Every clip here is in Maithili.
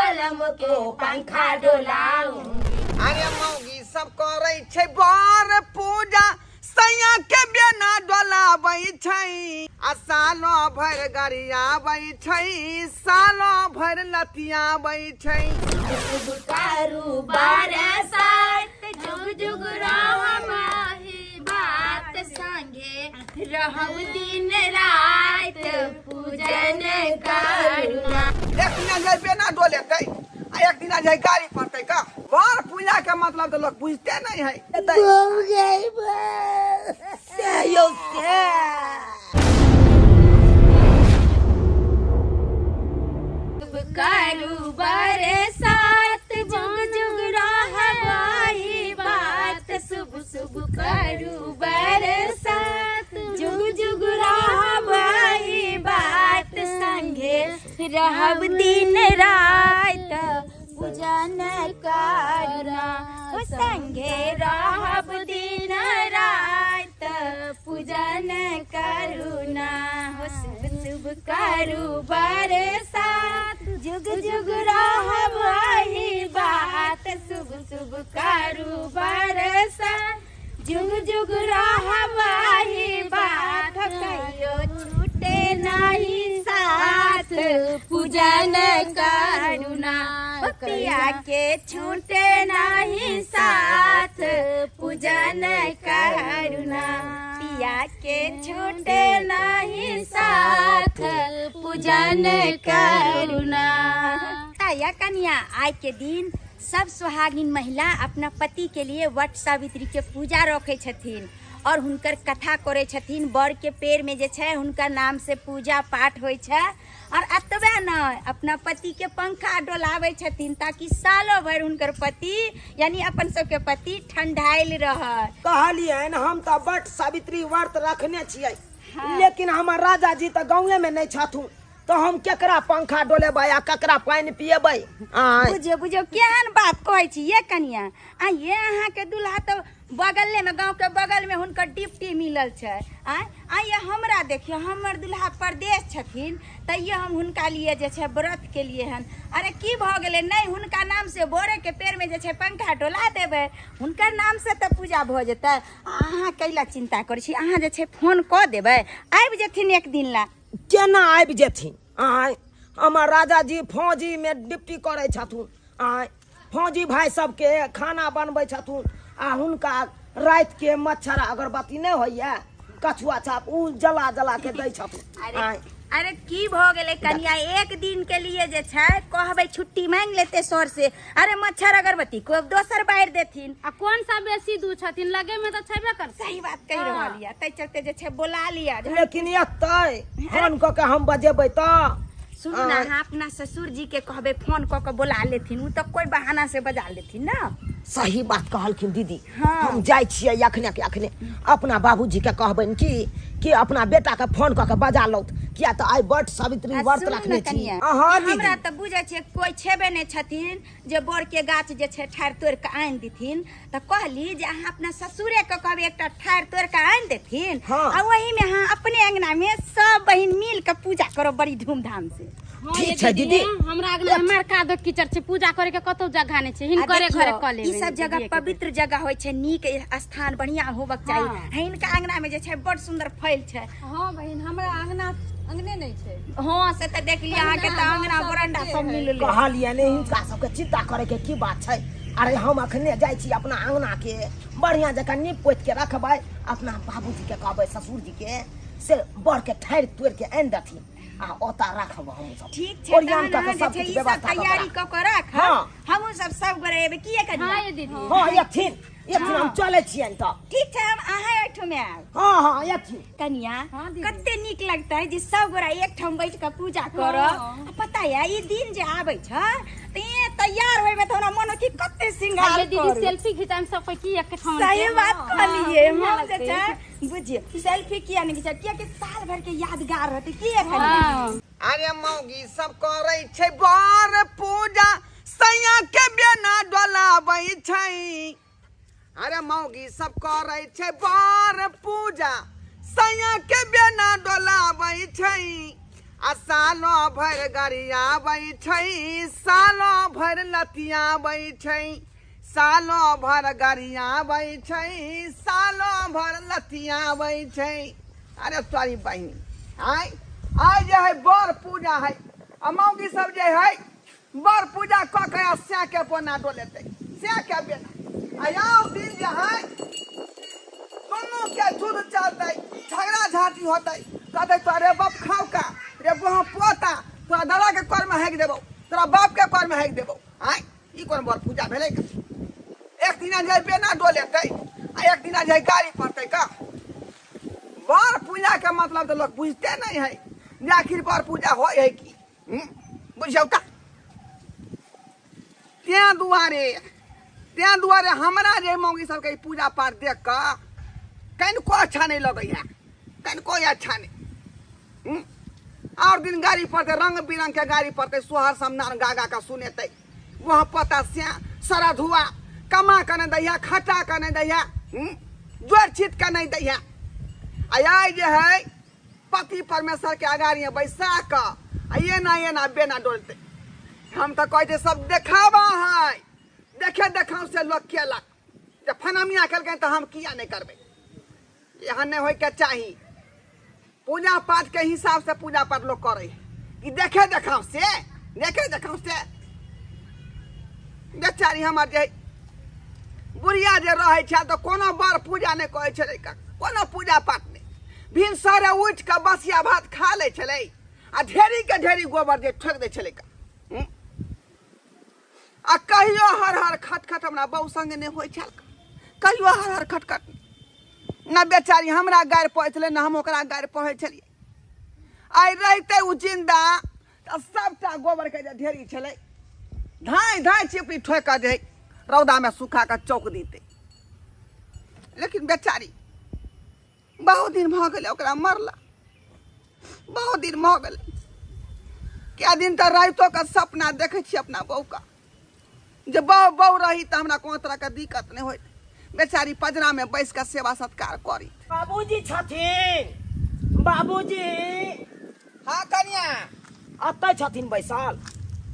बलम को पंखा डोलाऊंगी। अरे मौगी सब करै छै बर पूजा, सैया के बेना डोलाबै छै, आ सालो भरि गरियाबै छै, सालो भरि लतियाबै छै। शुभ करू बरसात, जुग जुग रहब ही बात, संगे रहब दिन रात, पूजन करुणा। एक दिना जे बेना डोलेतै आ एक दिना जे गाड़ी पड़तै का बर पूजा के मतलब तऽ लोग बुझते नहीं है। से यौ से। करू बरसात, जुग जुग रहब ही बात, शुभ शुभ करू बरसात, जुग जुग रहब ही बात, संगे रहब दिन रात, पूजन करना, संगे रहब दिन रात, पूजन करुणा हो, शुभ शुभ करू बरसात, जुग जुग रहब ही बात, शुभ शुभ करू बरसात, जुग जुग रहब ही बात, कहियो छूटे नहीं साथ, पूजन करुणा, पिया के छूटे नहीं साथ, पूजन करुणा, पिया के छूटे नहीं साथ, पूजन करुणा। या कन्या, आइ के दिन सब सुहागिन महिला अपना पति के लिए वट सावित्री के पूजा रखे छथिन और हुनकर कथा करे छथिन। बर के पेड़ में जे छै हुनकर नाम से पूजा पाठ होइ छै और एतबे नहि, अपना पति के पंखा डोलाबै छथिन ताकि सालो भरि हुनकर पति यानी अपन सबके पति ठंडाइल रहै। कहलियनि हम तऽ वट सावित्री व्रत रखने छियै, लेकिन हमर राजा जी तऽ गाँवे में नहि छथुन, तऽ हम केकरा पंखा डोलेबै आ केकरा पानि पिएबै? आँय। बुझियौ बुझियौ, केहन बात कहै छी ये कनिया। आ ये अहाँके दूल्हा तऽ बगले में, गाँव के बगल में हुनकर डिप्टी मिलल छै। आँय आ ये हमरा देखियौ, हमर दूल्हा परदेश छथिन, तैयो हम हुनका लिए जे छै व्रत के लिए हन। अरे की भऽ गेलै, नहि हुनका नाम से बोरे के पेड़ में जे छै पंखा डोला देबै, हुनकर नाम से तऽ पूजा भऽ जेतै। आ अहाँ कैला चिंता करै छी? अहाँ जे छै फोन कऽ देबै, आबि जेथिन एक दिन ला। केना आबि जेथिन? आँय, हमर राजा जी फौजी में ड्यूटी करै छथुन। आँय, फौजी भाई सबके खाना बनबै छथुन आ हुनका राति के मच्छर अगरबत्ती नहि होइए कछुआ छाप, उ जला जला के दै छथुन। अरे आँय। अरे की भऽ गेलै कनिया, एक दिन के लिए जे छै कहबै, छुट्टी मांगि लेतै सर से। अरे मच्छर अगरबत्ती को दोसर बारि देथिन। आ कोन सा बेसी दूर छथिन, लगे में तऽ छेबे करतै। सही बात कहि रहल यऽ, ताहि चलते जे छै बोला लिअ। लेकिन एतै फोन कऽ के हम बजेबै तऽ सुनू ने, अहाँ अपना ससुर जी के कहबै, फोन कऽ के बोला लेथिन, ओ तऽ कोई बहाना से बजा लेथिन ना। सही बात कहलखिन दीदी। हाँ। हम जाइ छियै अखने के अखने, अपना बाबूजी के कहबनि कि अपना बेटा के फोन कऽ के बजा लौत, किया तऽ आइ बट सावित्री आ व्रत सुनू ने रखने छी। कनिया, हाँ दीदी। हमरा तऽ बुझै छियै कोई छेबे नहि छथिन जे बर के गाछ जे छै ठाढ़ि तोड़ि कऽ आनि देथिन, तऽ कहली जे अहाँ अपना ससुरे के कहबै, एकटा ठाढ़ि तोड़ि कऽ आनि देथिन। हाँ। आ ओही में अहाँ अपने अंगना में सब बहिन मिल कऽ पूजा करब बड़ी धूमधाम से। हाँ, ठीक ये छै दीदी। हमरा अगना हमर कादो कीचड़ छै, पूजा करे के कतौ जगह नहि छै, हिनकरे आ देखियौ, घरे कऽ लेबै। ई सब जगह दीदीए के। पवित्र जगह होइ छै, नीक स्थान बढ़िया होबक चाही। हाँ। हिनका अंगना में जे छै बड़ सुंदर फैल छै। हाँ बहिन, हमरा अंगना अंगने नहि छै। हाँ से तऽ देखलियै अहाँके तऽ अंगना बरंडा सब मिललै। कहलियै ने हिनका सबके चिंता करे के की बात छै। अरे हम अखने जाइ छी, अपना अंगना के बढ़िया जकाँ नीप पोति के रखबै, अपना बाबूजी के कहबै, ससुर जी के से बर के ठाढ़ि तोड़ि के आनि देथिन आ ओतऽ राखब हम सब। ठीक छै, ओरियान तहन कऽ के अहाँ जे सब छै किछु ई सब व्यवस्था कऽ के तैयारी राखब। कऽ कऽ राखब। हाँ। हमहूँ सब सब गोरे एबै की कनिया? हाँ ये दीदी। हाँ एथिन एथिन, हम चलै छियनि तऽ। ठीक छै, हम अहाँ ओहिठाम आयब। हाँ हाँ एथिन। कनिया, हाँ दीदी। कते नीक लगतै जे सब गोरा एक ठाम बैठ कऽ पूजा करब। आ पता है ई दिन जे आबै छै तऽ ये तैयार होय में तऽ हमरा मन होइ कि कते श्रृंगार ये दीदी करू। सेल्फी घिचाम सब कोई की एक ठाम। सही बात कहलिए, हाँ, हम जे लगतै। छै बुझियौ सेल्फी किया नहि घिचाब, कियाकि साल भर के यादगार रहतै की कनिया? हाँ। अरे मौगी सब करै छै बर पूजा, सैया के बेना डोलाबै छै। अरे मौगी सब करै छै बर पूजा, सैया के बेना डोलाबै छै, आ सालो भरि गरियाबै छै, सालो भरि लतियाबै छै, सालो भरि गरियाबै छै, सालो भरि लतियाबै छै। अरे सॉरी बहिनी, आइ आइ जे है बड़ पूजा है, आ मौगी सब जे है बड़ पूजा कऽ के आ सैके बोना डोलेतै, सैके बेना। आ आउ दिन जे है दुनू के जुद्ध चलतै, झगड़ा झाँटी होतै, कहतै तो रे बाप खाओ का रे बोहा पोता, तोरा दादा के कर में हेक देबौ, तोरा बाप के कर में हेक देबौ। आँय ई कोन बड़ पूजा भेलै का? एक दिना जे बेना डोलेतै आ एक दिना जे गाड़ी पड़तै का। बड़ पूजा के मतलब तऽ लोग बुझते नहीं है जे आखिर बड़ पूजा होइ है की। बुझियौ का। तें दुआरे हमरा जे मौगी सबके ई पूजा पाठ देख कऽ कनिको अच्छा नहीं लगैया, कनिको अच्छा नहीं। और दिन गाड़ी पड़तै, रंग बिरंग के गाड़ी पड़तै, सोहर समदान गा गा कऽ सुनेतै, वहाँ पता से सरा धुआ कमा कऽ नहि दैया, खटा कऽ नहि दैया, जोड़ छीट कऽ नहि दैया। आ आइ जे है पति परमेश्वर के अगाड़ी बैसा कऽ आ एना एना बेना डोलतै। हम तऽ कहै छियै सब देखावा है, देखे देखाव से लोग केलक, जे फनामिया केलकै तऽ हम किया नहि करबै। एहन नहि होइके चाही। पूजा पाठ के हिसाब से पूजा पाठ लोग करे कि देखे देखाव से, देखे देखाव से। बेचारी हमर जे बुढ़िया जे रहै छै तऽ कोनो बड़ पूजा नहि करै छलै, कोनो पूजा पाठ नहि। भिनसरे उठि कऽ बसिया भात खा लै छलै आ ढेरी के ढेरी गोबर जे ठोकि दै छलै। आ कहियो हर हर खटखट हमरा बहू संगे नहि होइ छल, कहियो हर हर खटखट न। बेचारी हमरा गारि पढ़ै छलै, न हम ओकरा गारि पढ़ै छलियै। आइ रहितै ओ जिन्दा तऽ सबटा गोबरके जे ढेरी छलै धाँइ धाँइ चिपड़ी ठोकि कऽ जे रौदामे सुखा कऽ चौक दितै। लेकिन बेचारी बहुत दिन भऽ गेलै ओकरा मरला, बहुत दिन भऽ गेलै। कए दिन तऽ रातिओ के सपना देखै छियै अपना बहूके, जे बहू बहू रही तऽ हमरा कोनो तरहके दिक्कत नहि होइत, बेचारी पजरामे बैस कऽ सेवा सत्कार करी। बाबूजी छथिन? बाबूजी। हाँ कनिया। अतै छथिन बैसल?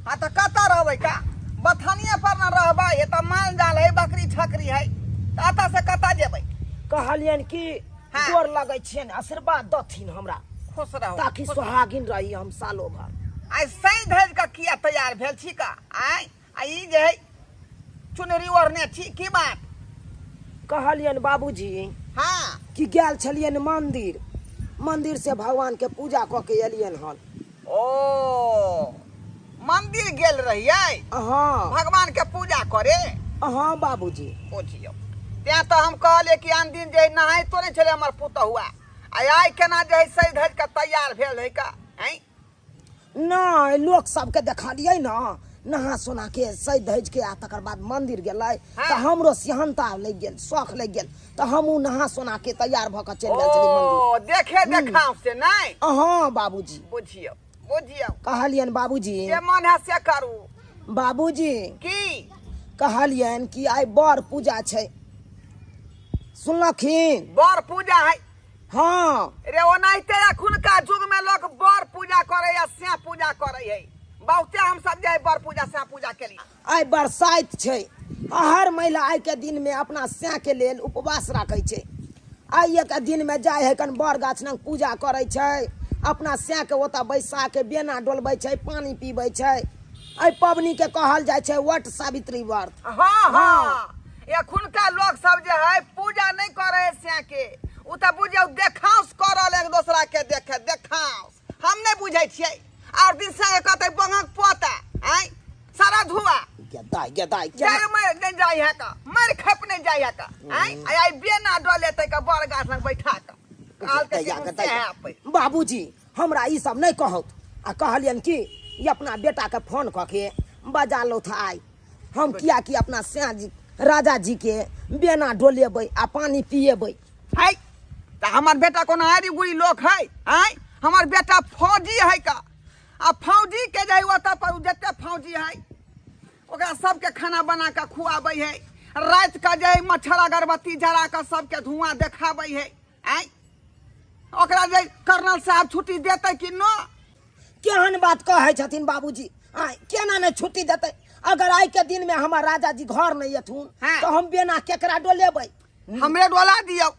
हाँ तऽ कतऽ रहबै का, बथानिए पर न रहबै, एतऽ माल जाल है, बकरी छकरी है, तऽ एतऽ से कतऽ जेबै? कहलियनि कि हाँ। गोर लगै छियनि, आशीर्वाद दथिन हमरा। खुश रहू, ताकि खुश। सोहागिन रही हम सालो भर। आइ सही धरि कऽ किया तैयार भेल छी का? आइ आ ई जे है चुनरी ओढ़ने छी, की बात? कहलियनि बाबूजी हाँ कि गेल छलियनि मंदिर, मंदिर से भगवान के पूजा कऽ के एलियनि हन। ओ मंदिर गेल रहियै? हाँ। भगवान के पूजा करे? हाँ बाबूजी। बुझियौ, तें तऽ हम कहलियै कि आन दिन जे नहाइतो नहि छलै हमर पुतहुआ, आ आइ केना जे है सजि धजि कऽ तैयार भेल है का? आँय नहि, लोक सबके देखलियै ने नहा सोना के सजि धजि के आ तकर बाद मंदिर गेलै तऽ हमरो सेहनता लागि गेल, शौख लागि गेल, तऽ हमहूँ नहा सोना के तैयार भऽ कऽ चलि गेल छलियै मंदिर। ओ देखे देखाव से नहि? हाँ बाबूजी। बुझियौ बुझियौ। कहलियनि बाबूजी जे मन है से करू। बाबूजी की कहलियनि कि आइ बड़ पूजा छै, सुनलखिन? बड़ पूजा है? हाँ। रे ओनाहिते एखुनका युग में लोग बड़ पूजा करे या से पूजा करे है, बहुते हम सब जे बड़ पूजा से पूजा के लिए। आइ बरसाइत छै, हर महिला आइ के दिन में अपना सैं के लेल उपवास राखै छै। आइ के दिन में जाइ है कन बड़ गाछ लग पूजा करै छै, अपना सैं के ओतऽ बैसा के बेना डोलबै छै, पानी पीबै छै। एहि पबनी के कहल जाइ छै वट सावित्री व्रत। हाँ हाँ, एखुनका लोग सब जे है पूजा नहीं करे है सैं के, उ तऽ बुझियौ देखाउस करल एक दोसरा के देखे देखाउस। हम नहीं बुझै छियै। और दिन सैं के कहतै बंगक पोता आँय सारा धुआ गेदाइ गेदाइ केना जड़ मर नहीं जाय है का, मर खप नहीं जाय है का। आँय आइ बेना डोलेतै का बड़ गाछ लग बैठा का कहलकै गेदाइ, कि गेदाइ। से है अपै। बाबूजी हमरा ई सब नहीं कहौत। आ कहलियन कि ई अपना बेटा के फोन कऽ के बजा लौथ आइ, हम किया कि अपना सैं जी राजा जी के बेना डोलेबै आ पानी पिएबै। है तऽ हमर बेटा कोनो आरी गुरी लोक है? आँय हमर बेटा फौजी है का, आ फौजी के जे है ओतऽ पर जते फौजी है ओकरा सबके खाना बना कऽ खुआबै है, राति के जे है मच्छर अगरबत्ती जरा कऽ सबके धुआं देखाबै है। आँय ओकरा जे कर्नल साहब छुट्टी देतै कि न? केहन बात कहै छथिन बाबूजी आय केना नहि छुट्टी देतै अगर आइ के दिन में हमर राजा जी घर नहीं एथुन हाँ। तो हम बिना केकरा डोलेबै हमरे डोला दियौ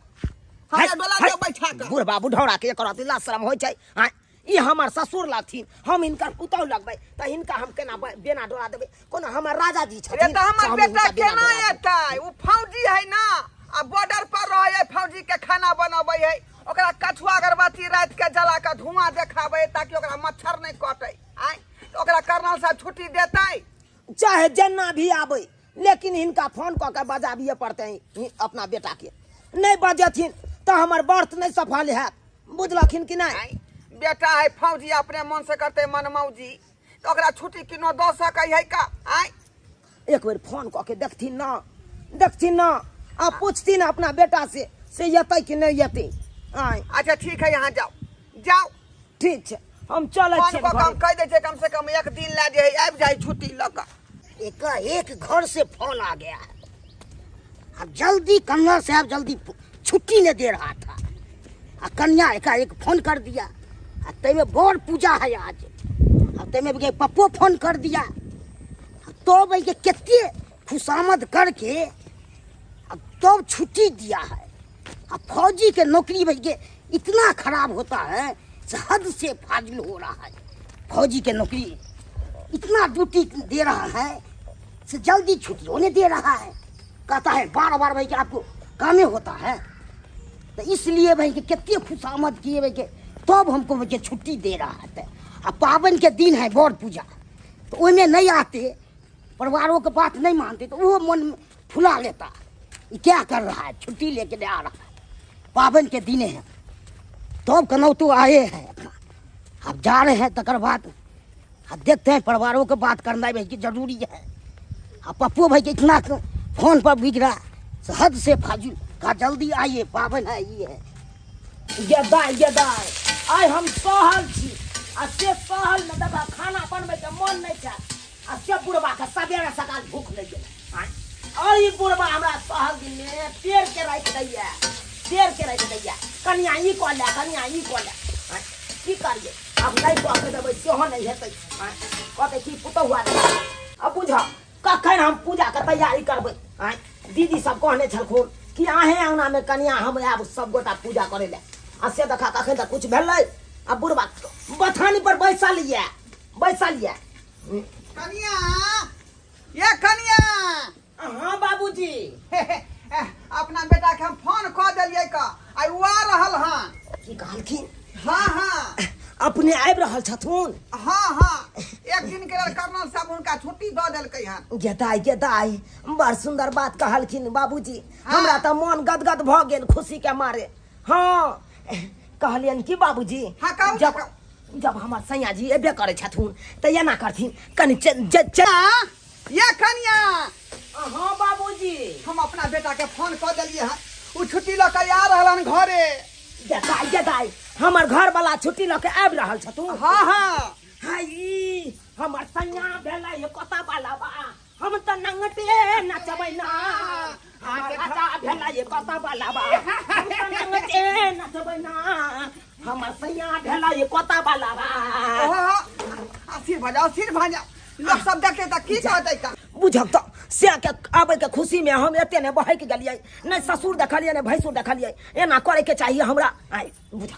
हमरे है, डोला है। दियौ बैठा कऽ बुढ़बा बुढ़ौरा के एकर अति शरम होइ छै आँय ई हमर ससुर लगथिन हम हिनकर पुतहु लगबै तऽ हिनका हम केना बेना डोला देबै कोनो हमर राजा जी रे छथिन तऽ हमर से हम बेटा हिनका बेना केना डोला देबै। एतै ओ फौजी है ना आ बॉर्डर पर रहै है फौजी के खाना बनबै है ओकरा कछुआ अगरबत्ती राति के जला के धुआं देखाबै है ताकि ओकरा मच्छर नहि कटै आँय तऽ ओकरा कर्नल साहब छुट्टी देतै चाहे जेना भी आबै लेकिन हिनका फोन कऽ के बजाबिए पड़तै अपना बेटाके नहि बजेथिन तऽ हमर व्रत नहि सफल हैत बुझलखिन कि नहि आँय बेटा है फौजी अपने मन से करतै मनमौजी तऽ ओकरा छुट्टी किनो दऽ सकै है का आँय एक बेर फोन कऽ के देखथिन ना देखथिन ना आ पूछथिन अपना बेटा से से एतै कि नहि एतै आँय अच्छा ठीक है यहाँ जाओ जाओ ठीक छै हम चलै फोन छियै कऽ कऽ हम घरे। कहि दै छियै कम से कम एक दिन लए जे है आबि जाइ छुट्टी लऽ कऽ एकाएक घर से फोन आ गया है। अब जल्दी कन्नर साहब जल्दी छुट्टी नहीं दे रहा था आ कन्या एकाएक फोन कर दिया आ तय में बड़ पूजा है आज आ तय में पप्पो फोन कर दिया तो भाई के कितने खुशामद करके अब तो छुट्टी दिया है। अब फौजी के नौकरी भाई के इतना खराब होता है से हद से फाजिल हो रहा है। फौजी के नौकरी इतना ड्यूटी दे रहा है से जल्दी छुट्टी होने दे रहा है। कहता है बार बार भाई कि आपको कामे होता है, तो इसलिए भाई कि कितने खुशामद किए भाई के तब हमको भाई के छुट्टी दे रहा है। अब पावन के दिन है बड़ पूजा, तो ओहिमे नहीं आते, परिवारों के बात नहीं मानते, तो वो मन फुला लेता, ये क्या कर रहा है, छुट्टी लेके नहीं आ रहा है, पावन के दिन है। तब कनौ तो आए हैं अपना, अब जा रहे हैं, तकर बाद अब देखते हैं परिवारों के बात करना भाई कि जरूरी है। अब पप्पू भाई के इतना फोन पर बिगड़ा हद से फाजिल, कहा जल्दी आइए पावन है ये है। गे दाइ गे दाइ आइ हम सहल छी आ से सहल में देखा खाना बनबै के मन नहीं छै आ से बुढ़बा के सबेरे सकाल भूख लागि गेलै। आँय, और ई बुढ़बा हमरा सहल दिन में पेड़ के राखि दैया, पेड़ के राखि दैया, कनिया ई कऽ ले कनिया ई कऽ ले। आँय, की करियै अब नहि कऽ के देबै सेहो नहि हेतै। आँय, कहतै की पुतहुआ अब बुझ कखन हम पूजा के तैयारी करबै। आँय, दीदी सब कहने छलखुन कि अहें अंगना में कनिया हम आयब सब गोटा पूजा करे ले, आ से देखा कखन तक कुछ भेलै। आ बुढ़बा बथानी पर बैसल ये बैसल ये। कनिया ये कनिया। हाँ बाबूजी। अपना बेटा के हम फोन कऽ देलियै का आई ओ आ रहल हन। की कहलखिन? हाँ हाँ अपने आबि रहल छथुन? हाँ हाँ एक दिन के लेल कर्नल साहब हुनका छुट्टी दऽ देलकै हन। गेदाइ गेदाइ बड़ सुंदर बात कहलखिन बाबूजी। हाँ। हमरा तऽ मन गदगद भऽ गेल खुशी के मारे। हाँ कहलियनि कि बाबूजी, हाँ, कहू ना, जब कहू। जब हमर सैया जी एबे करै छथुन तऽ एना करथिन कनि हाँ, ये कनिया। हाँ बाबूजी। हम अपना बेटा के फोन कऽ देलियै हन, ओ छुट्टी लऽ कऽ आ रहल हन घरे। गेदाइ गेदाइ हमर घर वाला छुट्टी लऽ के आबि रहल छथुन? हाँ हाँ। हाय हमर सैया भेलै कतऽ वाला बा, हम तऽ नंगटे नचबै ना। हमर राजा भेलै कतऽ वाला बा, हम तऽ नंगटे नचबै ना। हमर सैया भेलै कतऽ वाला बा। ओहो, अस्थिर भऽ जाओ अस्थिर भऽ जाओ, लोक सब देखते तऽ की कहतै का? बुझब तऽ से के आबै के खुशी में हम एते ने बहक गेलियै, नहि ससुर देखलियै नहि भैंसुर देखलियै। एना करे के चाहिए हमरा। आइ बुझ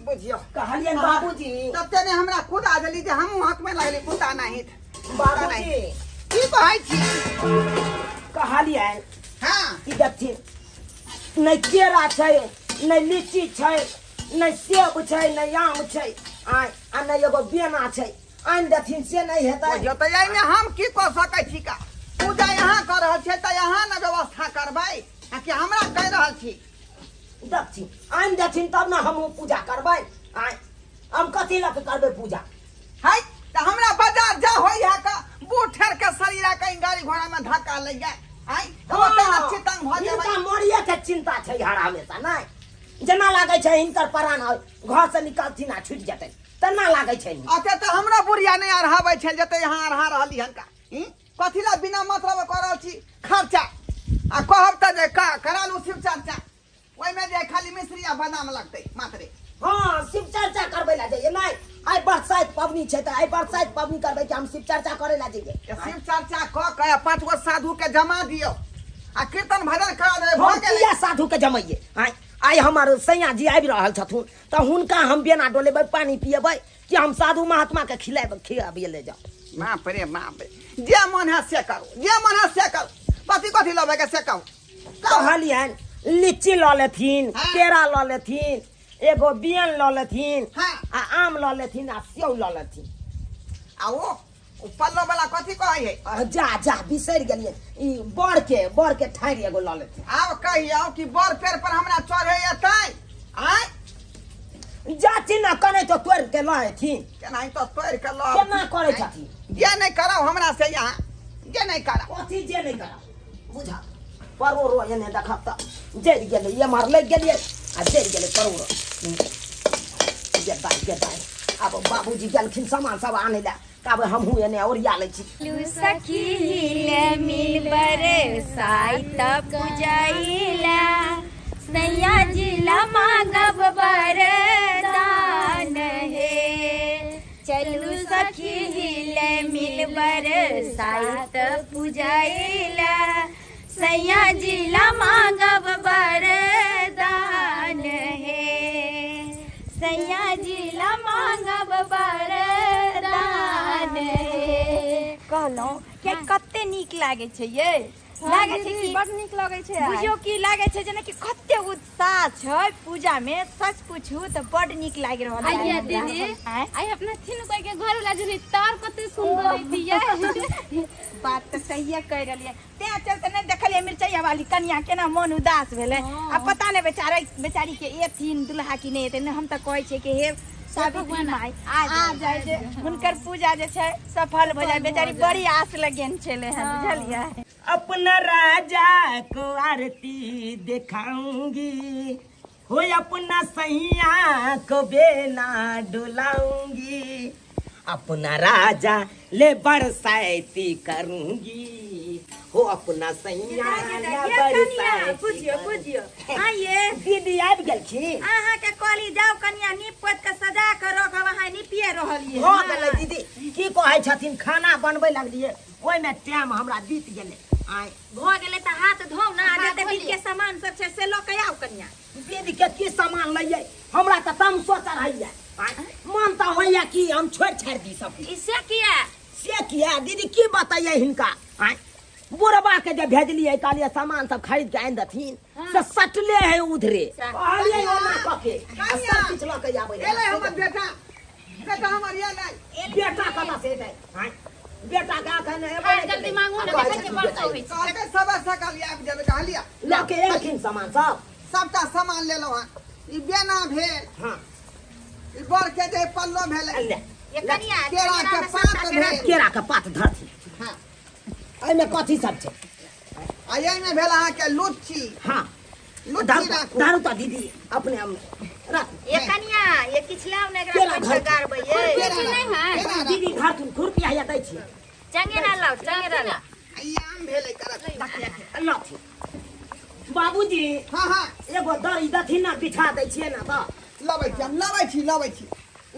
बुझियौ कहलियै बाबूजी। तते ने हमरा कुदा देली जे हमहूँ हक में लगली कुत्ता नहीं बाबूजी। की कहै छी? कहलियै हाँ। कि देखथिन नहि केरा छै नहि लीची छै नहि सेब छै नहि आम छै आइ आ नहि एगो बेना छै, आनि देथिन से नहि हेतै। बुझियौ तऽ एहिमे हम की कऽ सकै छी का? पूजा यहाँ कऽ रहल छियै तऽ यहाँ ने व्यवस्था करबै, आ कि हमरा कहि रहल छी? देखथिन आनि देथिन तब ने हमहूँ पूजा करबै। आइ हम कथी लऽ कऽ करबै पूजा? है तऽ हमरा बाजार जा होइ है का बूढ़ ठेर के शरीर है, कहीं गाड़ी घोड़ा में धक्का लग जाए। आइ तऽ ओते ने चितंग भऽ जेबै। हिनका मरिए के चिंता छै हर हमेशा, नहि जेना लागै छै हिनकर प्राण घर से निकलथिन आ छुटि जेतै तेना लागै छै। अच्छा तऽ हमरा बुढ़िया नहि अढ़ाबै छै जते यहाँ अढ़ा रहली हन का। कथी ला बिना मतलब कऽ रहल छी खर्चा? आ कहब तऽ जे करा लू शिव चर्चा, ओहिमे जे खाली मिश्री आ बादाम लगतै मात्रे। हाँ, शिव चर्चा करबै ला जइए। नहीं, आइ बरसाइत पबनी छै तऽ आइ बरसाइत पबनी करबै कि हम शिव चर्चा करे ला जइए? शिव चर्चा कऽ के 5 गो साधु के जमा दियौ आ कीर्तन भजन करा देबै, भऽ हम गेलै। किया साधु के जमैये? आइ आइ हमर सैया जी आबि रहल छथुन तऽ हुनका हम बेना डोलेबै, पानी पिएबै, कि हम साधु महात्मा के खिलाएब खियाबिए ले जाउ? बाप रे बाप रे, जे मन है से करू, जे मन है से करू। कथी कथी लेबै के से कहू। कहलियनि लीची लऽ लेथिन, केरा लऽ लेथिन, एगो बियन लऽ लेथिन, आ आम लऽ लेथिन आ सेव लऽ लेथिन। आ ओ पल्लो वाला कथी कहै है? जा जा, बिसरि गेलियै, ई बड़ के ठाढ़ि एगो लऽ लेथिन। आब कहियौ कि बड़ पेड़ पर हमरा चढ़े एतै? आँय? जाथिन ने कने तो तोड़ि के लऽ एथिन। केनाही तो तोड़ि के लऽ। केना करै छथिन? जे नहि कराउ हमरा से यहाँ, जे नहि कराउ। कथी जे नहि कराउ? बुझा परोड़ो एने देखब तऽ जरि गेलै, एम्हर लागि गेलियै आ जरि गेलै परोड़ो। गे दाइ, गे दाइ, आब बाबूजी गेलखिन सामान सब आनै लए, ताबे हमहूँ एने ओरिया लै छी। सखी ले मिल बरसाइत पूजैला, सैया जिला मांगब वरदान हे। चलू सखी ले मिल बरसाइत पूजैला, सैया जिला मांगब वरदान हे। सैया जिला मांगब वरदान हे। कहलहुँ कि कते नीक लागै छै ये, लागै छै कि बड नीक लगै छै आइ। बुझियौ कि लागै छै जेनाकि कते उत्साह छै पूजा में। सच पूछू तऽ बड नीक लागि रहल है आइए हमरा। दीदी। आँय? आइ अपना थिन कोई के घर वाला जनी तार कते सुंदर है ये। बात तऽ सहिए कहि रहलियै, तें चलते नहि देखलियै मिरचैया वाली कनिया केना मन उदास भेलै। आ पता नहि बेचारा बेचारी के एथिन दुल्हा कि नहि एथिन। हम तऽ कहै छियै कि हे सावित्री माय आ जाय जे हुनकर पूजा जे छै सफल भऽ जाय, बेचारी बड़ी आस लगेन छलै हन, बुझलियै? अपना राजा को आरती दिखाऊंगी हो, अपना सैया को बेना डुलाऊंगी, अपना राजा ले बरसाती करूंगी हो, अपना सैया ले बरसाती। बुझियो बुझियो, आइए। दीदी आबि गेलखिन। अहाँके कहली जाउ कनिया नीप पोति के सजा के रखब, अहाँ नीपिए रहलियै। भऽ गेलै दीदी, की कहै छथिन, खाना बनबै लगलियै, ओहिमे टाइम हमरा बीत गेलै। आइ भऽ गेलै तऽ हाथ धोउ ने, आ जते विध के सामान सब छै से लऽ के आउ कनिया। विध के की सामान लैयै, हमरा तऽ तमसो चढ़ैया, मन तऽ होइया कि हम छोड़ि छाड़ि दी सब किछु। ई से किया? से किया दीदी, की बतैयै हिनका? आँय, बुढ़बा के जे भेजलियै, कहलियै सामान सब खरीद के आनि देथिन, से सटले है उधरे। कहलियै ओना कऽ के आ सब किछु लऽ के आबै। एलै हमर बेटा, बेटा हमर एलै। बेटा कतऽ से एतै? आँय, बेटा के एखन एबे नहि जल्दी केलै। मांगू ने, आ कहै देखै छियै छथिन बड़ बेटा होइ छै। कहलकै सबे सकल आबि जेबै, कहलियै। लऽ के एलखिन सामान सब? सबटा सामान लेलहुँ हँ। ई बेना भेल, ई बर के जे पल्लो भेलै, ले। ये कनिया, केरा के पात भेल। केरा के पात धरथिन। एहिमे कथी सब छै? आ एहिमे भेल अहाँके लुच्ची। लुच्ची राखू। धरू तऽ दीदी, अपने हम राखू। ये कनिया, ये किछु लाउ ने, एकरा केरा पानि धर। के गारबै ये। केरा नहि है। केरा राखू। दीदी धरथुन, खुरपी हैया दै छियै। चंगेरा लाउ, चंगेरा लाउ। आ ई आम भेलै करत। लथिन बाबूजी। हँ हँ। एगो दरी दथिन ने, बिछा दै छियै ने तऽ। लबै छी, हम लबै छी, लबै छी,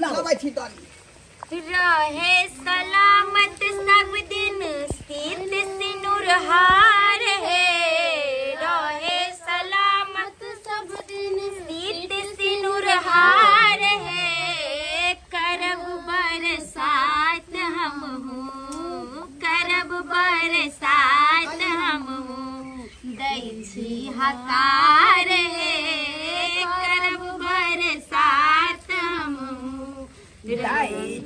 लबै छी दरी। रहे सलामत सब दिन सीत सिनुर हार हे, रहे सलामत सब दिन सीत सिनुर हार हे। करब बरसात हम हूँ, करब बरसात हम हूँ, दै छी हकार हे। करब बरसात हम हूँ, दै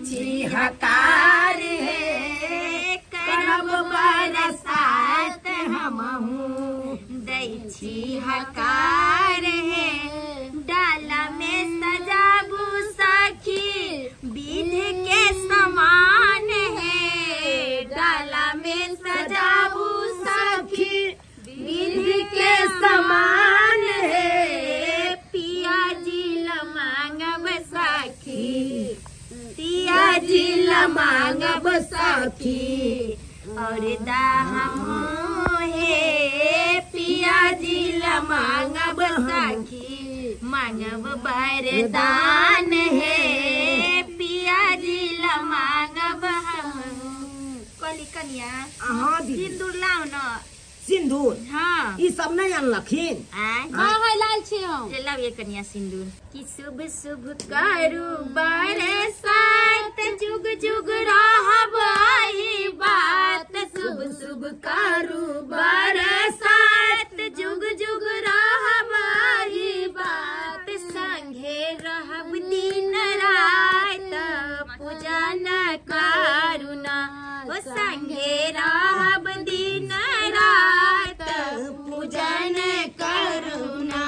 छी हकार हे, करब बरसात हमहूँ दै छी हकार हे। डाला में सजाबू सखी विध के समान हे, डाला में सजाबू सखी विध के समान हे। पिया जी ल मांगब सखी, पिया जी ल मांगब सखी और दाम हे, पिया जी ल मांगब सखी। मांगब वरदान हे पिया जी ला मांगब हम। कहली कनिया, हाँ दीदी। सिंदूर लाउ न। सिंदूर? हाँ। ई सब नहीं अनलखिन? आय? हाँ हाँ, लाल छी हम। से लाउ ये कनिया सिंदूर। कि शुभ शुभ करू बरसात, जुग जुग रहब आही बात। शुभ शुभ करू बरसात, जुग जुग रहब आही बात। संगे रहब दिन रात, पूजन करुणा। ओ संगे रहब दिन रात, पूजन करुणा।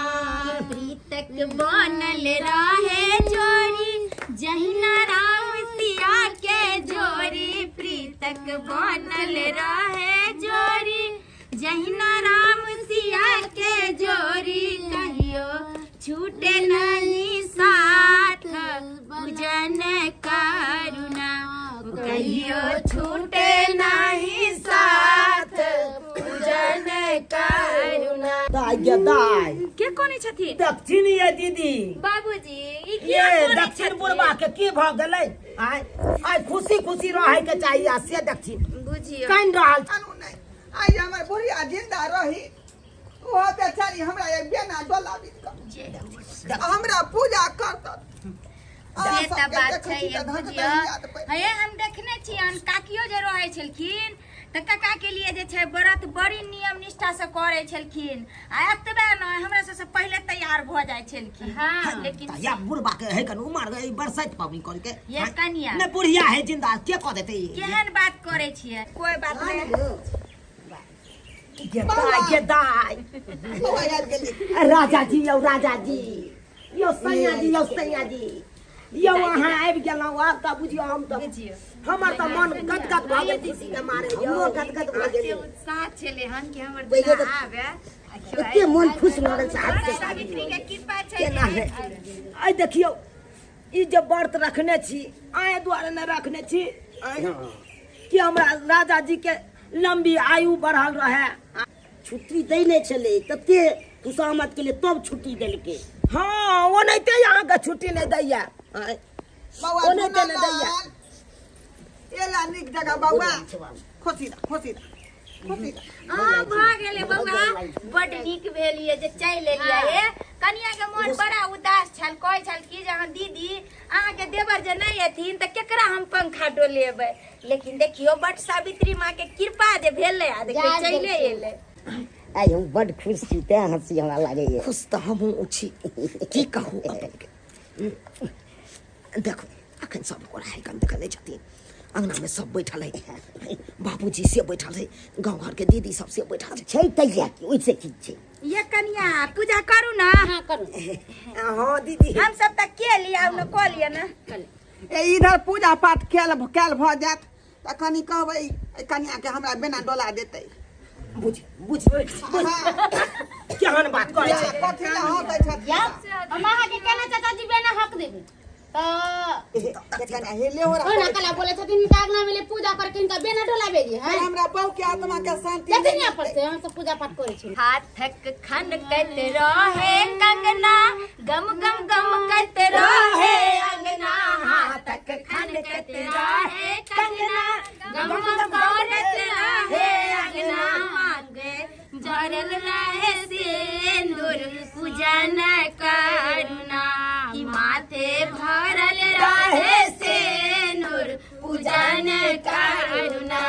प्रीतक बनल रहे जोड़ी, जहिना राम सिया के जोड़ी। प्रीतक बनल रहे जोड़ी, जहिना राम सिया के जोड़ी। कहियो छूटे नहीं साथ, पूजन करुणा। कहियो छूटे नहीं साथ, पूजन करुणा। दाय गे दाय। के कोने छथिन? दक्षिण ये दीदी। बाबूजी, ई ये किया कोने दक्षिण छथिन? बुढ़बा के की भऽ गेलै? आय आय खुशी खुशी रहै के चाही आ से दक्षिण बुझियो कानि रहल छै। जानू नहि, आइ हमर बुढ़िया जिंदा रही, ओहो बेचारी हमरा एक बेना डोलाबी कऽ हमरा पूजा करत। से तऽ बात छै ये, बुझियो हे, हम देखने छियन काकियो जे रहै छलखिन तऽ काका के लिए जे छै व्रत बड़ी नियम निष्ठा से करै छलखिन आ एतबे नहि, हमरा सबसँ पहिले तैयार भऽ जाइ छलखिन। हाँ। लेकिन या बुढ़बा के है कन उमर गई बरसाइत पाबनि कर के। ये कनिया। ने बुढ़िया है जिंदा के कह देते ई? केहन बात करै छियै, कोई बात नहि। गे दाय, गे दाय। बौआ आबि गेली। राजा जी यौ, राजा जी यौ, सैया जी यौ, सैया जी यौ, अहाँ आबि गेलहुँ। आब तऽ बुझियौ हम तऽ बुझियौ हमर तऽ मन गदगद भऽ गेल खुशी के मारे यौ। हमरो गदगद भऽ गेलै। उत्साह छलै हन कि हमर पहिले दुल्हा आबे। एते मन खुश भऽ गेल छै हाथ के शादी सावित्री के कृपा छै। केना है आइ देखियौ, ई जे व्रत रखने छी आइ दुआरे नहि रखने छी आँय, कि हमरा राजा जी के लंबी आयु बढ़ल रहे। छुट्टी दै नहि छलै, तते खुशामद के लिए तब छुट्टी देलकै। हाँ, ओनाहिते अहाँके छुट्टी नहि दैया आँय, बौआ ओनाहिते नहि दैया। झूना एला नीक जगह बौआ, खुशी रह, खुशी रह, खुशी रह। हाँ, भऽ गेलै बौआ, बड नीक भेल ये जे चलि एलियै। हे कनिया के मोन बड़ा उदास छल, कहै छल कि जे अहाँ दीदी, अहाँके देवर जे नहि एथिन तऽ केकरा हम पंखा डोलेबै? लेकिन देखियौ, बट सावित्री माँ के कृपा जे भेलै आ देखियौ जा चलि गेलखिन। एलै। आइ हम बड खुश छी, तें हंसी हमरा लागैए। खुश तऽ हमहूँ छी, की कहू अपनके। देखू, अखन सब गोरा है कन देखने छथिन, अंगना में सब बैठल है, बाबूजी से बैठल है, गाँव घर के दीदी सब से बैठल छै। छै तैया की ओहिसँ की छै? ये कनिया, पूजा करू ना। हाँ, करू। हाँ दीदी। हम सब तऽ के लिया न कऽ लिअ ने। ए इधर पूजा पाठ कैल कैल भऽ जायत तऽ कनि कहबै एहि कनियाके हमरा बेना डोला देतै। बुझ बुझ बुझ, केहन बात करै छै? कथी लए हँसै छथिन? हम अहाँके केना चाचाजी बेना हक देबै तऽ कनिया हेले हो ओना कला बोले छथिन, हिनका अंगना में ले पूजा करके हिनका बेना डोलाबे जे है। हमरा बहू के आत्मा के शांति जथिन यहाँ पर से हम सब पूजा पाठ करै छी। हाथक खनकत रहे कंगना, गम गम गम कत रहे अंगना। हाथक खनकत रहे कंगना, गम गम करत रहे अंगना। मांगे जरल रहे सिंदूर, पूजन करुणा। कि माथे भरल रहे सिंदूर, पूजन करुणा।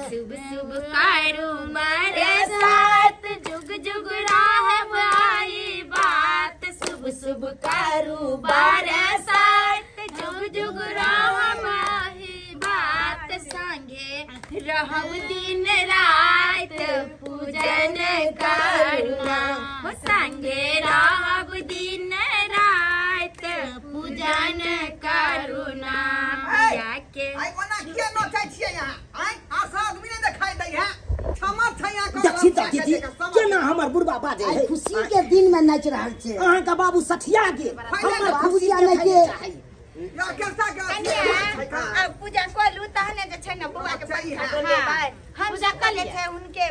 शुभ शुभ करू मरे साथ, जुग जुग राहब आई बात। शुभ शुभ करू बरसात, जुग जुग राहब आई बात। संगे रहब दिन रात, पूजन करुणा। हो संगे रहब दिन रात, पूजन करुणा। के आइ ओना किया नोचै छियै अहाँ? आइ आसा आदमी नहि देखाइ दै है, क्षमा छै अहाँ। देखी तऽ दीदी, केना हमर बुढ़बा बाजै आइ है। खुशी के दिन में नाचि रहल छै। अहाँके बाबू सठिया गेल, हमर खुशी खुशिया नहि देखै के। चाही। कनिया, आब पूजा कऽ लू तहने जे छै ने बौआ के पंखा डोलेबै। हम सब जे छै हुनके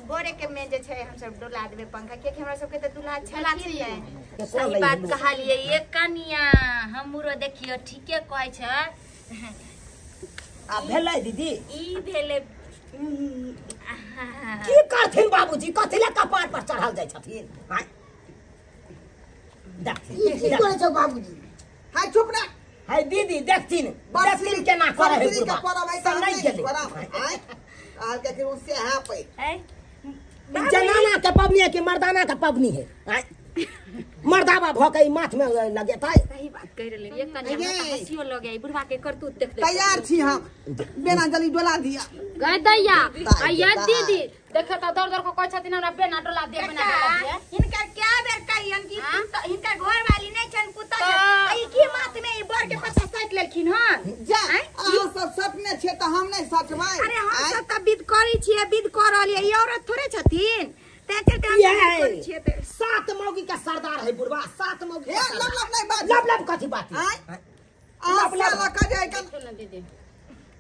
बोरे के में जे छै हमसब डोला देबै पंखा, कियाकि हमरा सबके तऽ दुल्हा छलखिन नहि। के कऽ सही लै बात लोक। कहलियै ये कनिया हमरो देखियो ठीके कहै छै आ भेलै दीदी ई भेलै की करथिन बाबूजी कथी लए कपार पर चढ़ल जाइ छथिन आँय? देखथिन ई की करै छौ बाबूजी हाय चुप ना है दीदी देखथिन देखथिन केना करे है बरसी के बुढ़बा परब है सब नहीं गेलै परब आय कहलकै कि उससे हाँ पे है ई जनाना के पबनी है कि मर्दाना के पबनी है आँय? मर्दाबा भऽ के ई माथ में लगेतै सही बात कहि रहले ये कनिया हमरा तऽ हँसियो लगे ई बुढ़वा के करतूत देख देख तैयार छी हम बेना जल्दी डोला दिया गए दैया दाइ, आ ये दाइ। दीदी देखे तऽ दौड़ दौड़ के कहै छथिन हमरा बेना डोला दे बेना डोला दे हिनकर क्या बेर कहियन कि हिनकर घर वाली नहीं छन पुता छन आ ई की माथ में ई बर के पछा साटि लेलखिन हन जा अहाँ सब सटने छियै तऽ हम नहि सटबै अरे हम आँय? सब तऽ विध करै छियै विध कऽ रहल ये ई औरत थोड़े छथिन तैं चलते हम ये विध करै छियै तऽ सात मौगी का सरदार है बुढ़वा सात मौगी हे का लब सरदार। लब नहि बाजू लब लब कथी बात है? आँय? अहाँ लब लब साला कह जाय कन देखियौ ने दीदी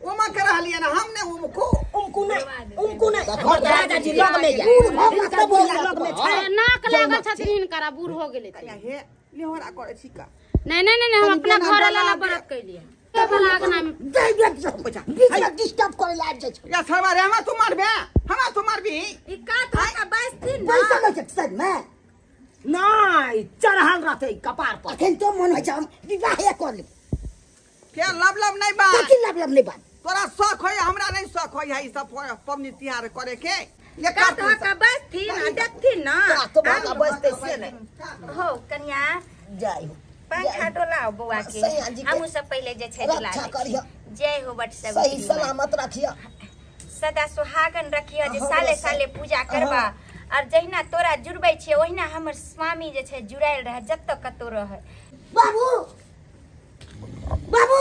ओमा के रहलियै ना हम ने उमको उमकू नहीं उमकू नहीं घर के राजा जी लग में बूढ़ भऽ गेला हिनकर बुढ़िया लग में छै नाक लागल छथिन हिनकर आ बूढ़ हो गेलै कनिया हे लेहोरा करै छी का नहीं नहीं नहीं हम कनि अपना बेना घर डोला वाला दे। व्रत कैलिए वाला अंगना में दे दे बीच में डिस्टर्ब करे ला आबि जाइ छौ या सरवा रे हमरा तू मारबे हमरा तू मारबी ई का तो का बैसथिन ना पैसा लै छै सर में नहीं चढ़ल रहते कपार पर अखन तो मन होइ छै हम विवाहे कर लेब के लब लब नहि बाज कथी लब लब नहि बात तोरा शौक होय हमरा नहीं शौक होय है ई सब पबनी तिहार करे के ये का तो का बैसथिन आ देखथिन ना तोरा तो भागा बजते से नहीं हो कनिया जय हो पंखा डोलाओ बौआ के सैया जी के हमहूँ सब पहिले जे छै डोला रक्षा दै करिह। छी। जय हो बट सब सही सलामत रखिया सदा सुहागन रखिह जे हाँ, साले सही। साले पूजा करबा और जहिना तोरा जुड़बै छियै ओहिना हमर स्वामी जे छै जुड़ायल रहे जतऽ कतौ रहै बाबू बाबू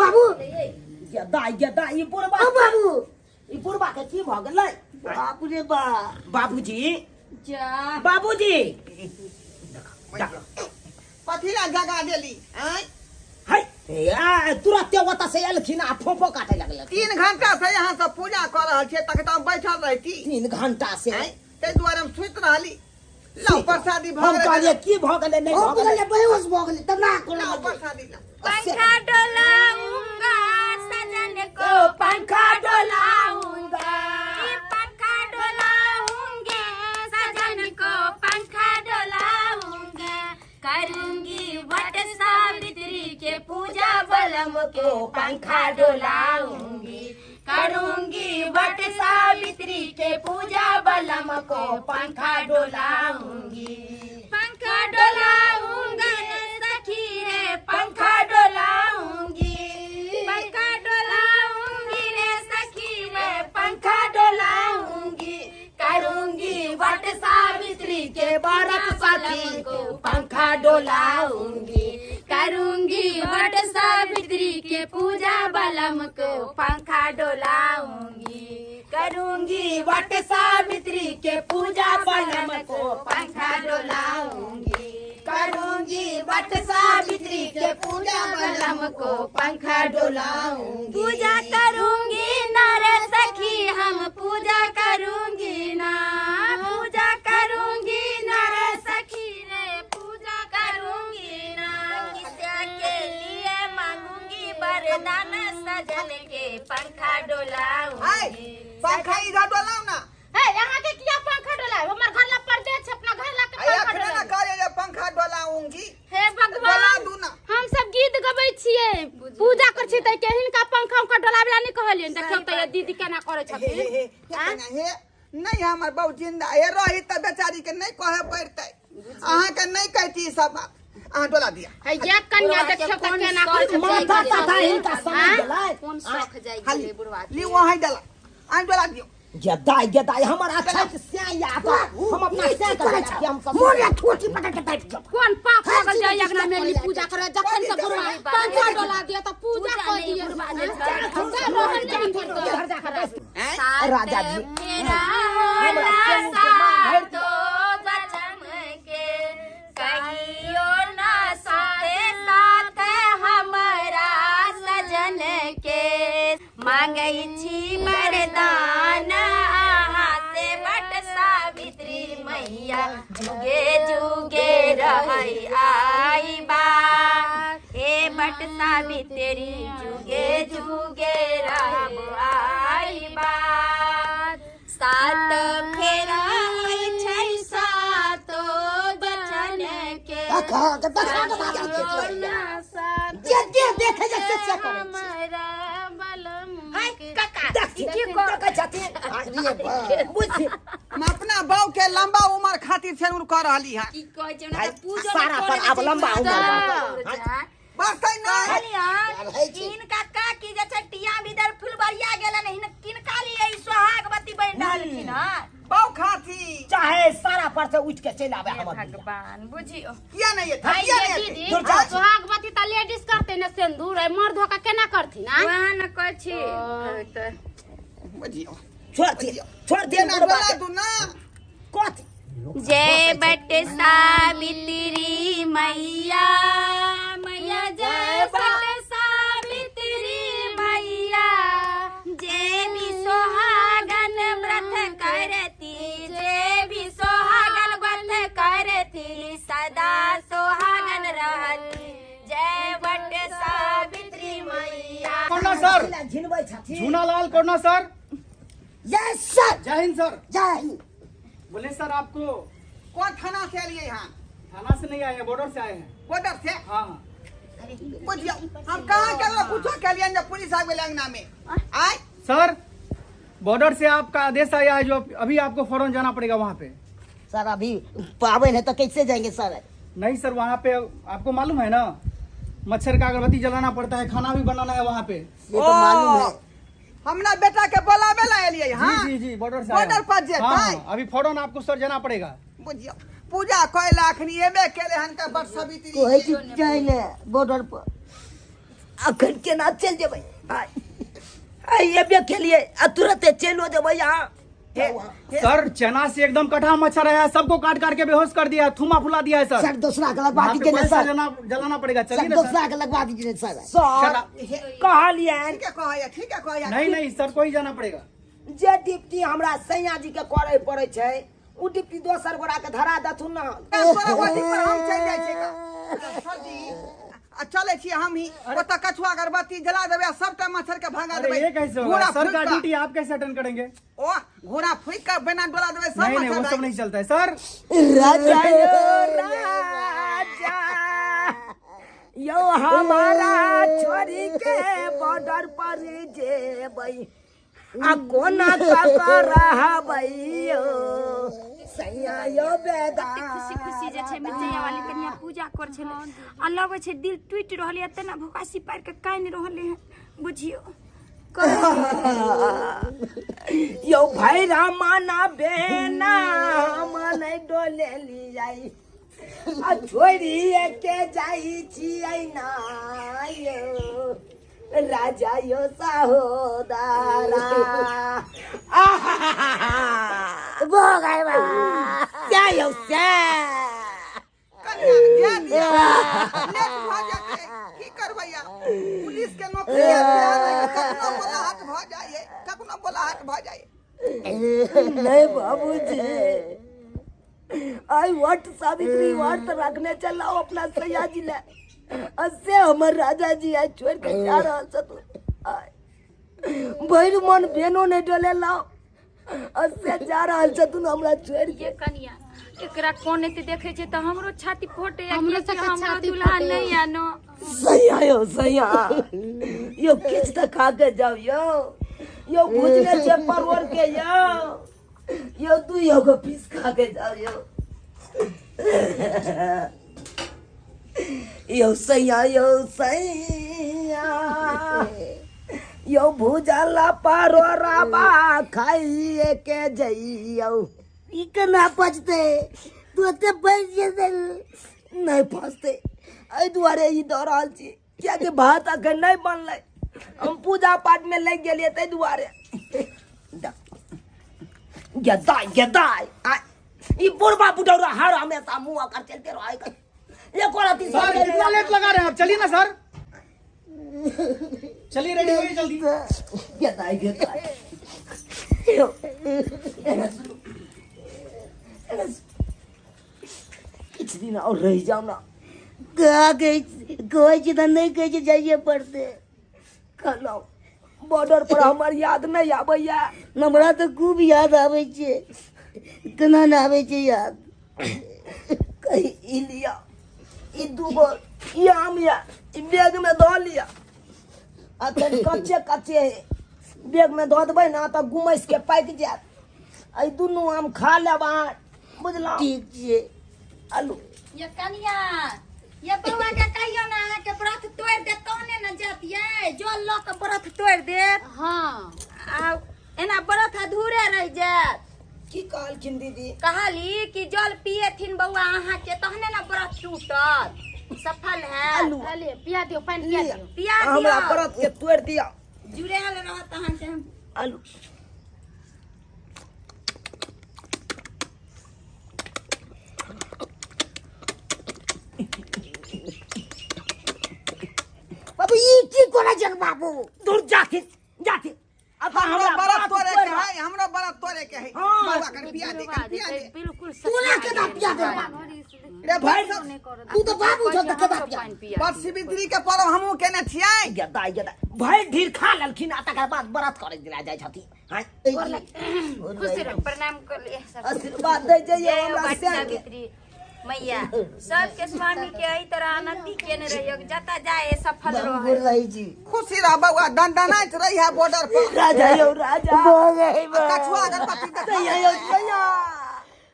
बाबू ये दाई ये दाई ई बुढ़बा ओ बाबू ई बुढ़बा के की भऽ गेलै बाप रे बा बाबूजी जा बाबूजी कथी ला जगा देली आँय है आ, तुरते ओतऽ से एलखिन आ फोफो काटे लगलखिन 3 घंटा से यहाँ सब पूजा कऽ रहल छियै तक तऽ हम बैठल रहती 3 घंटा से आँय ताहि दुआरे हम सुति रहली लाउ प्रसादी भऽ हम गेलै कहलियै की भऽ गेलै नहि हो भऽ गेलै गेलै बेहोश भऽ गेलै तब ना कोनो लाउ प्रसादी लाउ पंखा डोलाऊंगा सजन को पंखा डोलाऊंगा पंखा डोलाऊंगे सजन को पंखा डोलाऊंगा करूंगी वट सावित्री के पूजा बलम को पंखा डोलाऊंगी करूंगी वट सावित्री के पूजा बलम को पंखा डोलाऊंगी पंखा डोलाऊंगा सखी रे पंखा डोलाऊंगी पंखा डोलाऊंगी रे सखी मैं पंखा डोलाऊंगी करूंगी वट सावित्री के व्रत सखी को पंखा डोलाऊंगी करूंगी वट सावित्री के पूजा बलम को पंखा डोलाऊंगी करूंगी वट सावित्री के पूजा बलम को पंखा डोलाऊंगी करूंगी वट सावित्री के पूजा बलम को पंखा डोलाऊंगी पूजा करूंगी ना रे सखी हम पूजा करूंगी ना पूजा करूंगी ना रे सखी रे पूजा करूंगी ना किसा के लिए मांगूंगी वरदान सजन के पंखा आय डोलाऊंगी पंखा इधर डोलाउ ना हे यहाँ के किया पंखा डोलाए हमर घर ला परदेश छै अपना घर ला के आ पंखा एखने ना डोलाए कहलियै जे पंखा डोलाऊंगी हे डोला भगवान दू ना हम सब गीत गबै छियै पूजा करै छियै तऽ के हिनका पंखा उंखा डोलाबै ला नहि कहलियनि देखियौ तऽ ये दीदी केना करै हे हे छथिन हे हे कन्या, हे नहीं हमर बहु जिंदा हे रही तऽ बेचारी के नहीं कहे पड़तै अहाँके नहीं कहती ई सब बात अहाँ डोला दिया हे ये कन्या देखियौ तऽ केना करै छथिन माथा तथा हिनका समझ गेलै कोन शौक जाय खाली गेलै बुढ़वा के ली वहाँ डला अहाँ डोला दियौ गेदाइ गेदाइ हमर अच्छा स्याह आता हम अपना स्याह करै के छै हम सब मोरे ठोटी पकड़ के बैठ जाओ कोन पाप लागल जाय अंगना में ली पूजा करे जखन से बुढ़वा पंखा डोला दिया तऽ पूजा कर दिया घर जाके बैस राजा जी मेरा होला सातो बचन के कहियो ना साथे साथ हमरा सजन के मांगै छी वरदान अहाँ से बट सावित्री मैया जुगे जुगे रहै आई बात। हे बट सावित्री जुगे जुगे रहब आई बात। सात फेरा होइ छै सातो बचन के। देखा के देखा के बाजा जे जे देखे जे से से करै छै। हमरा बलम हाय काका देखी देखै छथिन रे बाप। बुझी हम अपना बहू के लंबा उम्र खातिर सेनुर कर रहली है। की कहै छै भाई, ओना तऽ पूजो सारा नहि पर करै आब छै, लंबा पूजो उम्र नहि बात। करै छै। बसै नहि। कहलियन रहै छै। हिनका काकी जे छै टिया भीतर फुलबरिया गेलन, हिन किनका लिए ई सोहागवती बनि रहलखिन हँ? बहू खातिर। चाहे सारा पर से उठ के चलि आबे हे हमर दुनिया। भगवान बुझियो। किया नहीं एतै? भाई किया ये नहीं एतै? दीदी दूर जा। सोहागवती त लेडीज करते ने सिंदूर है मर्द होकर केना करथिन आ? वहाँ न कहै छी तऽ बुझियौ। छोड़ दे छोड़ दे जेना बुढ़बा बोला के। दू ना। कथी जय बट सावित्री मैया मैया जय बट सावित्री मैया, जय भी सोहागन व्रत करती, जय भी सोहागन व्रत करती, सदा सोहागन रहती, जय बट सावित्री मैया। करुणा सर, झिनबै छथिन। Jhunalal Karuna sir. Yes sir. जय हिंद सर। जय हिंद। बोले सर आपको कौन थाना से लिए यहाँ? थाना से नहीं आए हैं, बॉर्डर से आए हैं। बॉर्डर से? हाँ हाँ। बुझियौ हम कहाँ के कुछो के लिए जब पुलिस आ गेल अंगना में आय। सर बॉर्डर से आपका आदेश आया है जो अभी आपको फौरन जाना पड़ेगा वहाँ पे। सर अभी पावन है तो कैसे जाएंगे सर? नहीं सर वहाँ पे आपको मालूम है ना, मच्छर का अगरबत्ती जलाना पड़ता है, खाना भी बनाना है वहाँ पे। ये तो मालूम है। हमरा बेटा के बोलावे ला एलियै। हाँ जी जी जी बॉर्डर से बॉर्डर आया। पर जेतै। हाँ, हाँ, अभी फौरन आपको सर जाना पड़ेगा। बुझियौ पूजा कइला अखनी एबे केले हन का बड़ सवित्री। कहै छी जाय ले बॉर्डर पर। अखन केना चलि जेबै? आइ आइ एबे केलियै आ तुरते चलिओ जेबै यहाँ। सर चना से एकदम कटा मच्छर आया है, सबको काट काट के बेहोश कर दिया है, थूमा फुला दिया है सर। सर दूसरा के लगवा वहाँ पे दीजिए ना पैसा सर। जलाना पड़ेगा। सर चलिए ना सर। दूसरा के लगवा दीजिए सर। सर कहलियनि ठीक है कहैया, ठीक है कहैया। नहीं नहीं सर को ही जाना पड़ेगा। जे ड्यूटी हमरा सैया जी के करे पड़े छै उ ड्यूटी दोसर गोरा के धरा देथुन ना। सोरावती पर हम चलि जाइ छियै का। सर जी आ चलै छियै हम ही ओतऽ कछुआ अगरबत्ती जला देबै आ सबटा मच्छर के भगा अरे देबै। ये कैसे होगा घोड़ा सर फूकि का कऽ- ड्यूटी आप कैसे अटेंड करेंगे? ओ घोड़ा फूकि कऽ बिना डोला देबै सब नहीं नहीं वो मच्छर सब नहीं चलता है सर। राजा यो राजा यो हमारा छोरी के बॉर्डर पर जेबै आ कोना कऽ रहबै यो सैया यो बेदा। खुशी खुशी जे छै मिर्चैया वाली कनिया पूजा कर छलै आ लगै छै दिल टूटि रहल यऽ तेना भोकासी पारि के कानि रहलै हँ बुझियौ। यो भाई रामाना बेना हम नहि डोले लियाई आ छोड़ी के जाइ छियै ना यो राजा यो सहोदरा। आहा भऽ गए बा। क्या यौ से कनिया ध्यान दिअ, लेट भऽ जेतै। की करबै आब, पुलिस के नौकरी है, कखनो बोलाहट भऽ जाइ, कखनो बोलाहट भऽ जाइ। नहीं बाबूजी आई वट सावित्री व्रत रखने चलाओ अपना सैया जी ले से हमर राजा जी आई छोड़ के जा रहल छथुन। आइ भरि मन बेनो नहीं डोले लाओ से जा रहल छथुन हमरा छोड़ के। ये कनिया एकरा कोन एते देखै छै तऽ हमरो छाती फटे हमरो सबके हमरो छाती दुल्हा फटैया। नहि आनो। सैया यौ सैया यौ किछु तऽ खा के जाउ यौ, यौ भुजने छै परोड़ के यौ, यौ दुइयो गो पीस खा के जाउ यौ, यौ सैया यौ सैया यौ भुजला परोड़बा खाइए के जइयौ। ई केना पचतै? तू एते फँसि जेतै। नहि फँसतै एहि दुआरे ई दऽ रहल छी कियाकि भात अखन नहि बनलै, हम पूजा पाठमे लागि गेलियै ताहि दुआरे। गेदाय गेदाय आ ई बुढ़बा बुढ़ौरा हर हमेशा मुँह ओकर चलते रहै एको रत्ती सर कितना लेट लगा रहे हैं आप, चलिए ना सर, चलिए रेडी होइए जल्दी। गेदाय गेदाय यौ, एना सुनू, एना सुनू। किछु दिन आओर रहि जाउ ने। कहाँ कहै कहै छी तऽ नहि कहै छै, जाइए पड़तै। कहलहुँ बॉर्डर पर हमर याद नहि आबैया? हमरा तऽ खूब याद आबै छै, केना नहि आबै छै याद? कही ई लिअ, ई दूगो ई आम यऽ, ई बैगमे धऽ लिअ। अखन कच्चे कच्चे है, बैगमे धऽ देबै ने तऽ गुमैस के पाकि जायत। एहि दुनू आम खा लेब अहाँ, बुझलहुँ? ठीक छै। आलू ये कनिया, ये बौआ के कहियो ना अहाँके व्रत तोड़ि देत तहने ने जायत। ये जल लऽ कऽ व्रत तोड़ि देत। हाँ। आ एना व्रत अधूरे रहि जायत। की कहलखिन दीदी? कहली कि जल पिएथिन बौआ अहाँके तहने ने व्रत टूटत, सफल है। आलू चलिए, पिया दियौ, पानि पिया दियौ। पिया हमरा दियौ। व्रत के तोड़ि दिअ। जुड़ायल रहत अहाँके। आलू बाबू, ई की करै छै बाबू? दूर जाथिन, जाथिन। अब हमरा हमरा बड़ा व्रत तोड़े के तोड़ि है, हमरा बड़ा तोड़े के है। हाँ। बौआ कर पिया दे, कर पिया दे। बिल्कुल। तोरा केना पिया दे बाबू? रे भाई, तू तऽ बाबू छौ तऽ केना पिया? पानि पिया। बस सावित्री के पर्व हमहूँ केने छियै। गदा गदा भरि ढीर खा लेलखिन आ तकर बाद व्रत करे दिला जाइ छथिन। हाँ। खुश रहो, प्रणाम कर लिए सब। आशीर्वाद दै जइयो जय हो हमरा बट श्याम के। सावित्री मैया, सबके स्वामी के एही तरह आनंदी केने रहियो, जतऽ जाए सफल बाबू, रहे। गोर रहै छी। खुशी रह बौआ, दनदनाइत रही है बॉर्डर पर। राजा यौ राजा। भऽ गए बा। कछुआ अगरबत्ती देखा। सैया यौ सैया।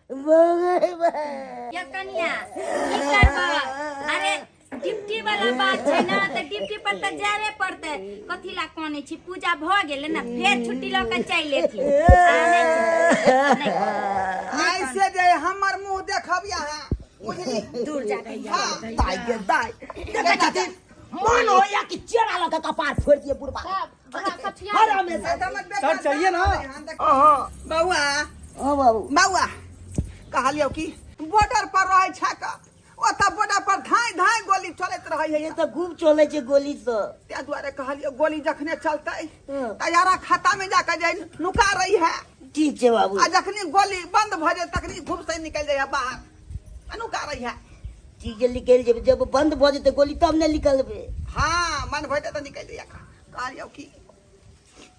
भऽ गए बा। ये कनिया, की करबह? अरे ड्यूटी वाला बात छै ना, तऽ ड्यूटी पर तऽ जाए पड़तै। कथी ला कानै छी? पूजा भऽ गेलै ने, फेर छुट्टी लऽ कऽ चलि एथिन। आ नहि ऐसे जे हमर मुंह देखब यहाँ, बुझली? दूर जा रही। हाँ। दाइ गे दाइ, देखै छथिन, मन होइया कि चेरा लऽ के कपार फोड़ि दिए बुढ़बा हर हमेशा। सर, चलिए ना। बौआ। हाँ बाबू। बौआ, कहलियौ कि बॉर्डर पर रहै छै का, ओतऽ बॉर्डर पर धाई धाई गोली चलैत रहै है। ये तऽ खूब चलै छै गोली सब। ताहि दुआरे कहलियौ, गोली जखने चलतै हँ। तैयारा खाता में जाके जे नुका रही है। ठीक छै बाबू। आ जखनी गोली बंद भऽ जाए तखनी खूब से निकल जाए बाहर आ नुका रही है। ठीक छै, निकलि जेबै। जब बंद भऽ जेतै गोली तब ने निकलबै। हाँ, मन भऽ जाए तऽ निकलि जाइए। कहलियौ कि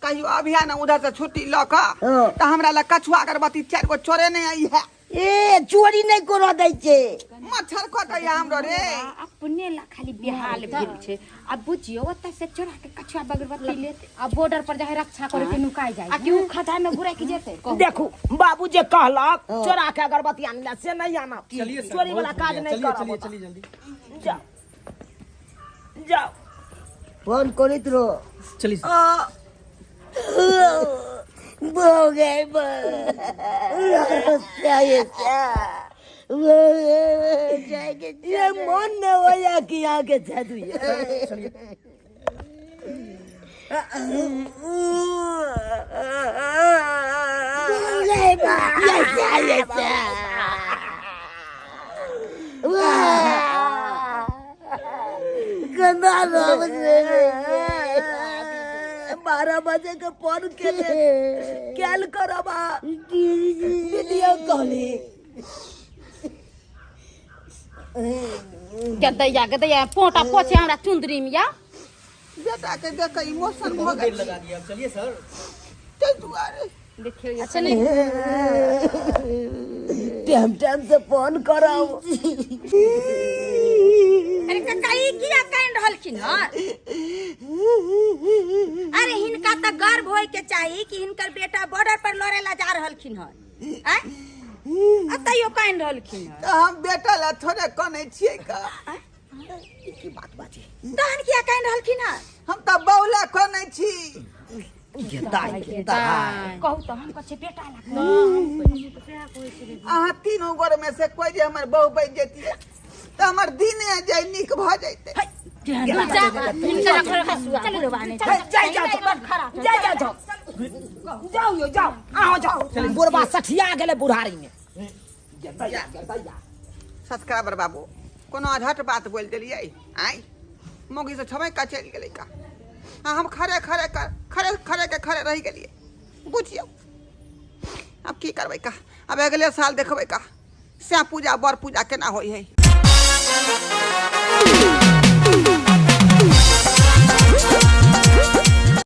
कहियो अभिया ने उधर से छुट्टी लऽ कऽ हँ। तऽ हमरा लग कछुआ अगरबत्ती चारि गो चोरे नहि आई है। ए, चोरी नहि करऽ दै छै। मच्छर कटैया हमरो रे। अपने ला खाली बेहाल भेल छै। आ बुझियौ, ओतऽ से चोरा के कछुआ बगरबत्ती लेते आ बॉर्डर पर जाए रक्षा करे के नुकाय जाय। आ कि उ खदा में घुरक जेतै, कहू। देखू बाबू, जे कहलक चोरा के अगरबत्ती आनला से नहीं आनब। चलिए सर, चोरी वाला बहुत हो काज गया। नहीं चलिए करब। चलिए। ओतऽ। चलिए जल्दी। जाओ जाओ। फोन करैत रहो। चलिए सर। आ, भऽ गए जाएके। ये मन न होया कि यहाँ के जादू ये। चलिए। Yes, yes. गंदा नाम। 12 बजे के फोन के कैल करब, वीडियो कॉलिंग। गदैया गदैया, पोटा पोछे हमरा चुंदरी में या। बेटा के देख के इमोशन भऽ बहुत देर गेल। लगा दिया, अब चलिए सर। ताहि दुआरे देखियौ। अच्छा नहीं। टाइम टाइम से फोन करब। अरे काका, ई किया कानि रहलखिन हन? अरे हिनका तऽ गर्व होय के चाही कि हिनकर बेटा बॉर्डर पर लड़े ला जा रहलखिन हन। आँय? आ तैयो कानि रहलखिन हन। तऽ हम बेटा ला थोड़े कनै छियै का? की बात बाजी? तहन किया कानि रहलखिन हन? हम तऽ बौला कनै छी। गेदाइ गेदाइ। कहू तऽ, हम कहै छियै बेटा ला। अहाँ तीनू गोर में से कोई जे हमर बहू बनि जैतियै तऽ हमर दिने जे नीक भऽ जैतै। जाय जाओ, जाय जाओ, जाओ जाओ यो, जाओ आहो, जाओ। बुढ़बा सठिया गेलै बुढ़ारी में। गेदैया गेदैया। सब्सक्राइबर बाबू, कोनो अधट बात बोलि देलियै? आँय, मौगी से छबै का चलि गेलै का, आ हम खड़े खड़े कर खड़े खड़े के खड़े रहि गेलियै। बुझियौ, आब की करबै का? आब अगले साल देखबै का। सएह पूजा बड़ पूजा केना होइ है।